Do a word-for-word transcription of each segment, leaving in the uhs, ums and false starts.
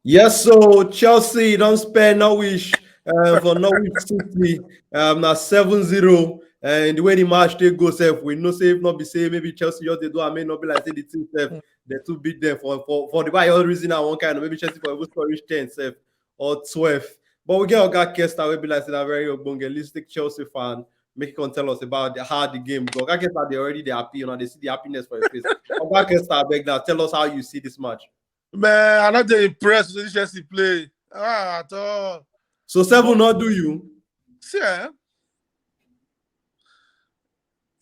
Yes, so Chelsea don't spare Norwich uh, for Norwich City. Um, now seven zero. And the way the match they go, self, we know say if not be say maybe Chelsea just they do, I may not be like say the team self, they too beat them for for for the by all reason I one kind of maybe Chelsea for even score reach ten self or twelve. But we get Oga Kesta, we be like say that very ogbongelistic Chelsea fan. Make him tell us about the, how the game go. Oga Kesta, they already they happy, you know, they see the happiness for your face. Oga Kesta, I beg now, tell us how you see this match. Man, I not dey impressed with Chelsea play. Ah, at all. So seven not do you. See, eh?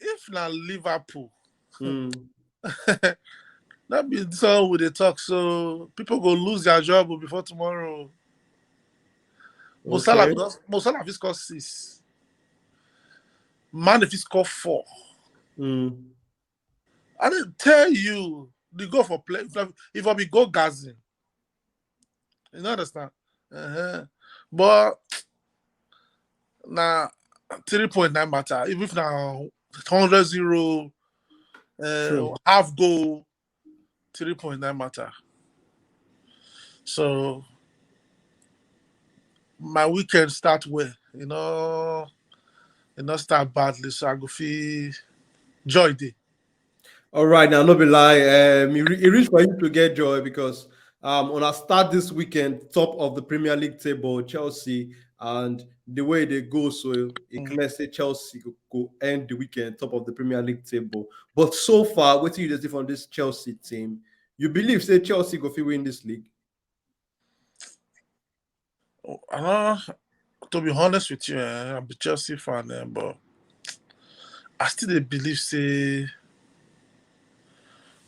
If na Liverpool, Mm. that be so we dey talk. So people go lose their job before tomorrow. Mo Salah Okay. go just- Mo Salah fit score six. Man, if he score four, Mm. I didn't tell you the goal for play. If I, if I be go Gazin, you know understand. Uh-huh. But now three point nine matter. Even if now hundred zero, uh, True. Half goal, three point nine matter. So my weekend start well, you know, it not start badly. So I go feel joy day. All right, now no be lie. Um, it, re- it reached for you to get joy because um, on our start this weekend, top of the Premier League table, Chelsea, and the way they go, so it Mm. clear say Chelsea go, go end the weekend top of the Premier League table. But so far, what do you see from this Chelsea team? You believe say Chelsea go fit win this league? Oh, I don't, to be honest with you, eh, I'm a Chelsea fan, eh, but I still dey believe say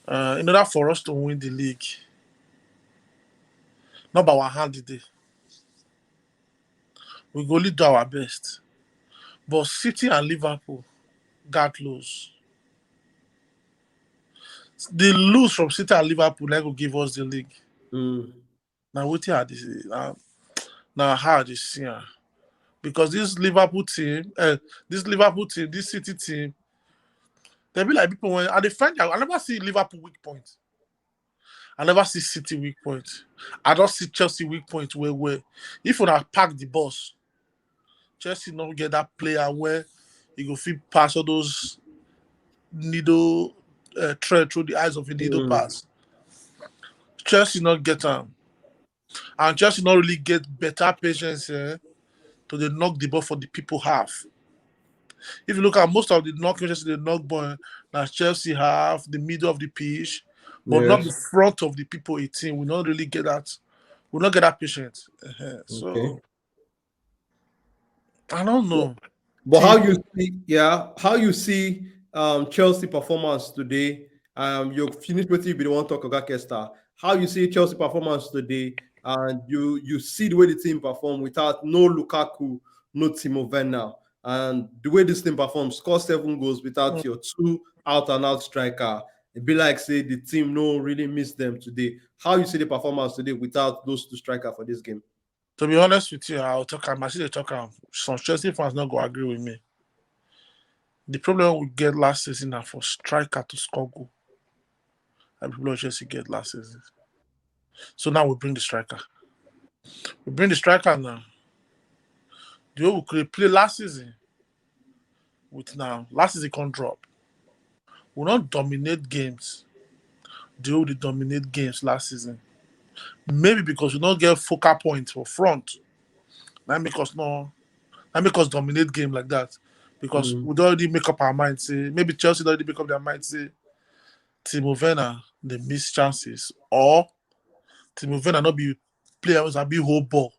uh, in order for us to win the league, not by our hand today. We go only do our best. But City and Liverpool got lose. The lose from City and Liverpool na go give us the league. Mm. Now what are this? Now, now how this year? Because this Liverpool team, uh, this Liverpool team, this City team, they be like people when I dey find out. I never see Liverpool weak point. I never see City weak point. I don't see Chelsea weak point where where if we pack the bus, Chelsea not get that player where he go fit pass all those needle uh, thread through the eyes of a needle Mm. pass. Chelsea not get am, and Chelsea not really get better patience eh, to dey knock the ball for the people half. If you look at most of the knocking Chelsea, the knock ball, now Chelsea half, the middle of the pitch, but not the Yes. front of the people eighteen. We not really get that. We not get that patience. Uh-huh. So Okay. I don't know. But how you see, yeah, how you see um, Chelsea performance today? Um, you finish with you, but you want to talk about Kesta. How you see Chelsea performance today, and you you see the way the team perform without no Lukaku, no Timo Werner, and the way this team performs, score seven goals without Mm. your two out and out striker. It be like say the team no really miss them today. How you see the performance today without those two strikers for this game? To be honest with you, I'll talk. I'm actually talk. Am. Some Chelsea fans not go agree with me. The problem we get last season na for striker to score goal. And people of Chelsea get last season. So now we bring the striker. We bring the striker now. The way we could play last season with now last season can drop. We not dominate games. The way we dominate games last season. Maybe because we don't get focal points for front. That make us no. That make us dominate game like that. Because Mm. we don't already make up our mind. Say maybe Chelsea don't already make up their mind. Say Timo Werner they miss chances or Timo Werner not be players and be whole ball.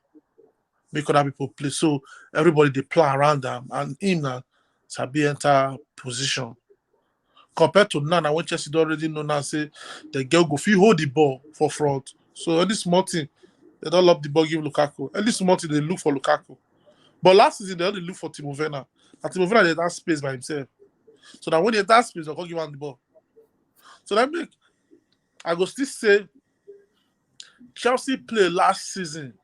Make other people play. So everybody they play around them and him now sabi enter position. Compared to now, now when Chelsea don't already know now say the girl go fit hold the ball for front. So any small thing, they don't love the ball give Lukaku. Any small thing they look for Lukaku. But last season they only look for Timo Werner. And Timo Werner they that space by himself. So now when they that space, they go give him the ball. So that make I go still say Chelsea play last season.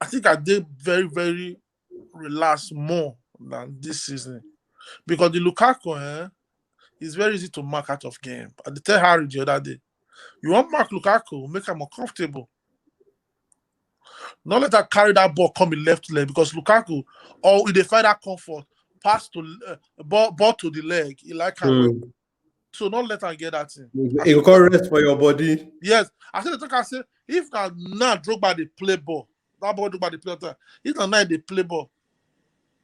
I think I did very very relaxed more than this season because the Lukaku eh, is very easy to mark out of game. I did tell Harry the other day, you want mark Lukaku, make him uncomfortable. No let her carry that ball come in left leg, because Lukaku, or if they find that comfort, pass to uh, ball, ball to the leg. He like her well. So no let her get that thing. You go rest for your body. Yes, I said the talk. I say if na now Drogba dey play ball, that ball Drogba dey play that time. If na now dey play ball,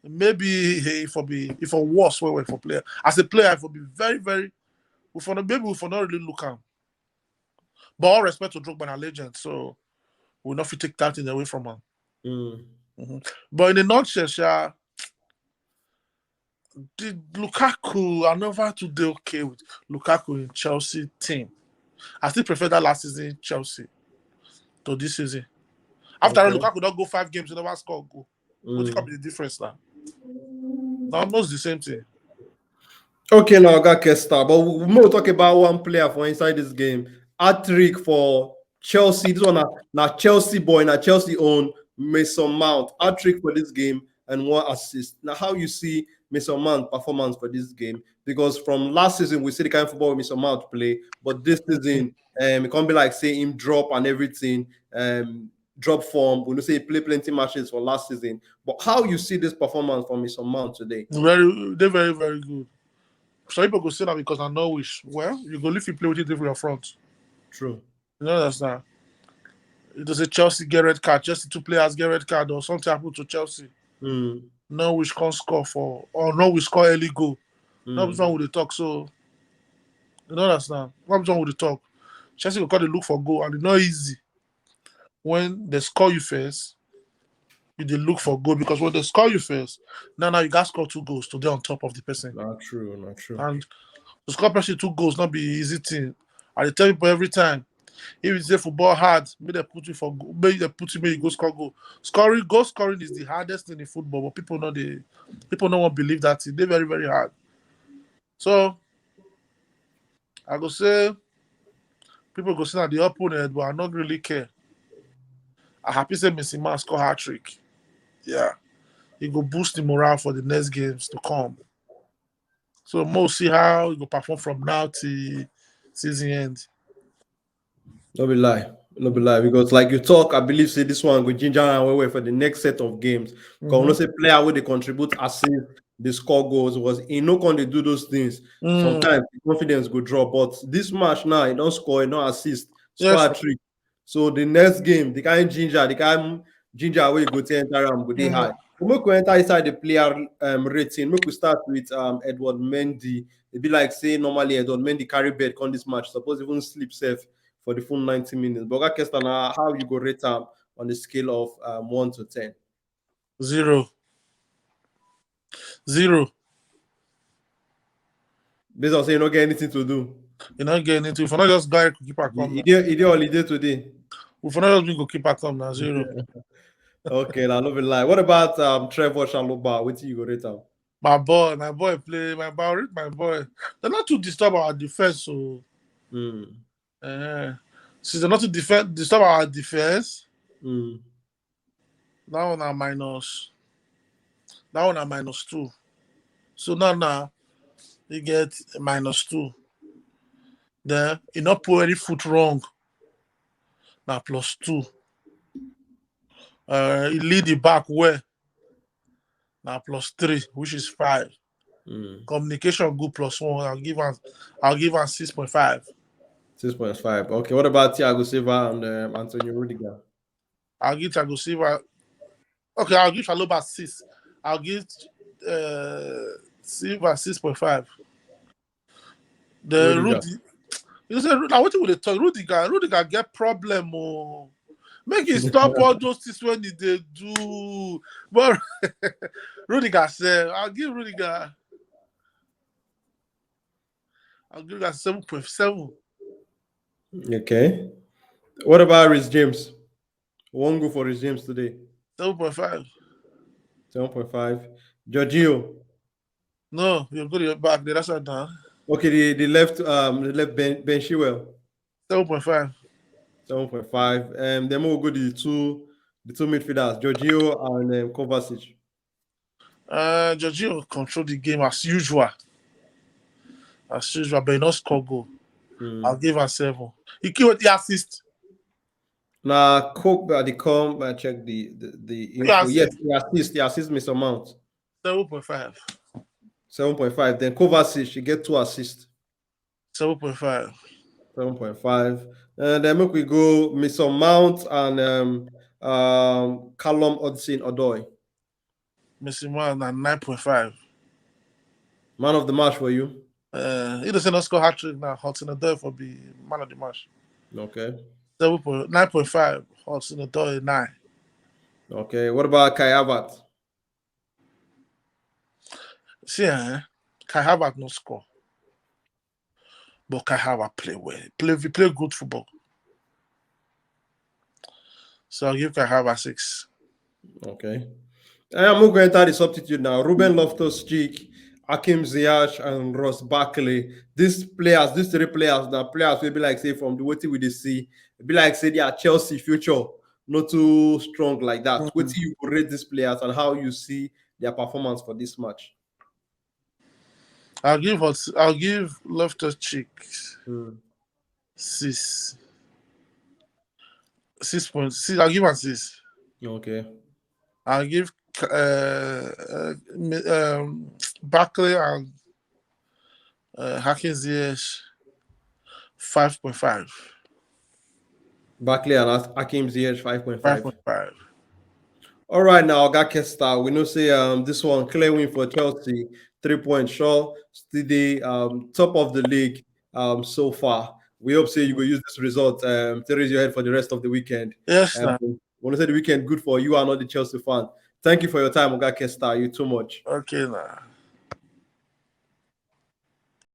maybe he for be if for worse well well for player. As a player, I for be very very. We for not maybe we for not really look am. But all respect to Drogba and legend, so we not fit take that thing away from him. Mm. Mm-hmm. But in a nutshell, Sha, the Lukaku, I never too dey okay with Lukaku in Chelsea team. I still prefer that last season Chelsea to this season. After okay. Lukaku don't go five games, he never score a goal. Mm. What can be the difference now? Almost the same thing. Okay, now I got Kester, but we will talk about one player for inside this game. Hat-trick for Chelsea. This one now, now Chelsea boy, now Chelsea own Mason Mount. Hat-trick for this game and one assist. Now, how you see Mason Mount performance for this game? Because from last season, we see the kind of football Mason Mount play, but this season, um, it can't be like say him drop and everything. Um, drop form. We know say he play plenty matches for last season. But how you see this performance from Mason Mount today? Very, they're very, very good. So people go say that because I know which. Well, you go if you play with it different front. True. You know that's not. It does a Chelsea get red card. Chelsea two players get red card or something happened to Chelsea. Mm. No which can't score for or no which score early goal. Mm. No which one would they talk so. You know that's not. What one would they talk? Chelsea go call the look for goal and it's not easy. When they score you first, you they look for goal because when they score you first, now now you got score two goals to be on top of the person. Not true, not true. And to score person two goals not be easy thing. I tell people every time, if you say football hard, make they put you for make they put you make you go score goal. Scoring goal scoring is the hardest thing in football, but people know they people no one believe that thing. They're very very hard. So I go say people go say na the opponent, but I not really care. I happy say Mason Mount score hat-trick. Yeah. It go boost the morale for the next games to come. So we'll see how it go perform from now till season end. No be lie. No be lie. Because like you talk, I believe say this one go ginger and well for the next set of games. Because mm-hmm. We know say player where they contribute assist, they score goals was he no can they do those things. Mm. Sometimes confidence go drop. But this match now, he don't score, he don't assist. Score yes. Trick. So the next game, the kind ginger, the kind ginger where you go to enter and go they mm-hmm. High. We make we enter inside the player um, rating. Make we start with um, Edward Mendy. It be like say normally Edward Mendy carry bed on this match. Suppose even sleep safe for the full ninety minutes. But Kester, now how you go rate him on the scale of um, one to ten? Zero. Zero. Based on say you don't get anything to do. You don't get anything. If I not just buy keeper come. He did holiday today. If I not just keeper come now zero. Okay, now no be lie. What about um Trevoh Chalobah? What you go rate him? My boy, my boy play, my boy, read my boy. They're not too disturb our defense, so mm. Uh, since they're not to defend disturb our defense. Mm. That one are minus. That one are minus two. So now now you get minus two. Then you not put any foot wrong. Now plus two. Uh, you lead the back where? Now plus three, which is five. Mm. Communication good plus one. I'll give him I'll give him six point five. Six point five. Okay, what about Thiago Silva and um, Antonio Rudiger? I'll give Thiago Silva. Okay, I'll give Chalobah six. I'll give uh, Silva six point five. The Rudiger. Rudy, you say now what will they talk? Rudiger, Rudiger get problem. Oh. Make him stop all those things when he they do. But Rudiger say, I'll give Rudiger. I'll give that seven point seven. Okay. What about Reece James? One goal for Reece James today. Seven point five. Seven point five. Jorginho. No, you're good. You're back. That's not done. Okay, the, the left um the left Ben Ben Chilwell. Seven point five. Seven point five. Um, then we'll go to the two the two midfielders, Jorginho and um, Kovacic. Uh, Jorginho control the game as usual. As usual, but he not score goal. Mm. I'll give him seven. He killed the assist. Now, Coke, uh, they come and check the the, the info. Yeah, Yes, he assist, he assist Mason Mount. Seven point five. Seven point five. Then Kovacic, he get two assists. Seven point five. Seven point five. And then make we go Mason Mount and um um Callum Hudson-Odoi. Mason Mount na nine point five. Man of the match for you. Uh, he doesn't score hat trick now. Hudson-Odoi for be man of the match. Okay. Seven point nine point five. Hudson-Odoi nine. Okay. What about Kai Havertz? See, eh? Kai Havertz no score. But Kai Havertz play well. Play he play good football. So I'll give Kai Havertz six. Okay. I'm going to enter the substitute now. Ruben Loftus-Cheek, Hakim Ziyech, and Ross Barkley. These players, these three players, now players will be like say from the way we dey see, be like say they are Chelsea future, not too strong like that. Mhm. What do you rate these players and how you see their performance for this match? I'll give us I'll give Loftus-Cheek six. Six point six. I'll give him six. Okay. I'll give uh, uh mi- um Barkley and uh, Hakim Ziyech five point five. Barkley and Hakim Ziyech five point five. Five point five. All right, now, Oga Kesta, we know say um this one clear win for Chelsea, three point sure, still the um top of the league um so far. We hope say you go use this result um to raise your head for the rest of the weekend. Yes, Um, now. We want to say the weekend good for you and all the Chelsea fans. Thank you for your time, Oga Kesta. You too much. Okay, now.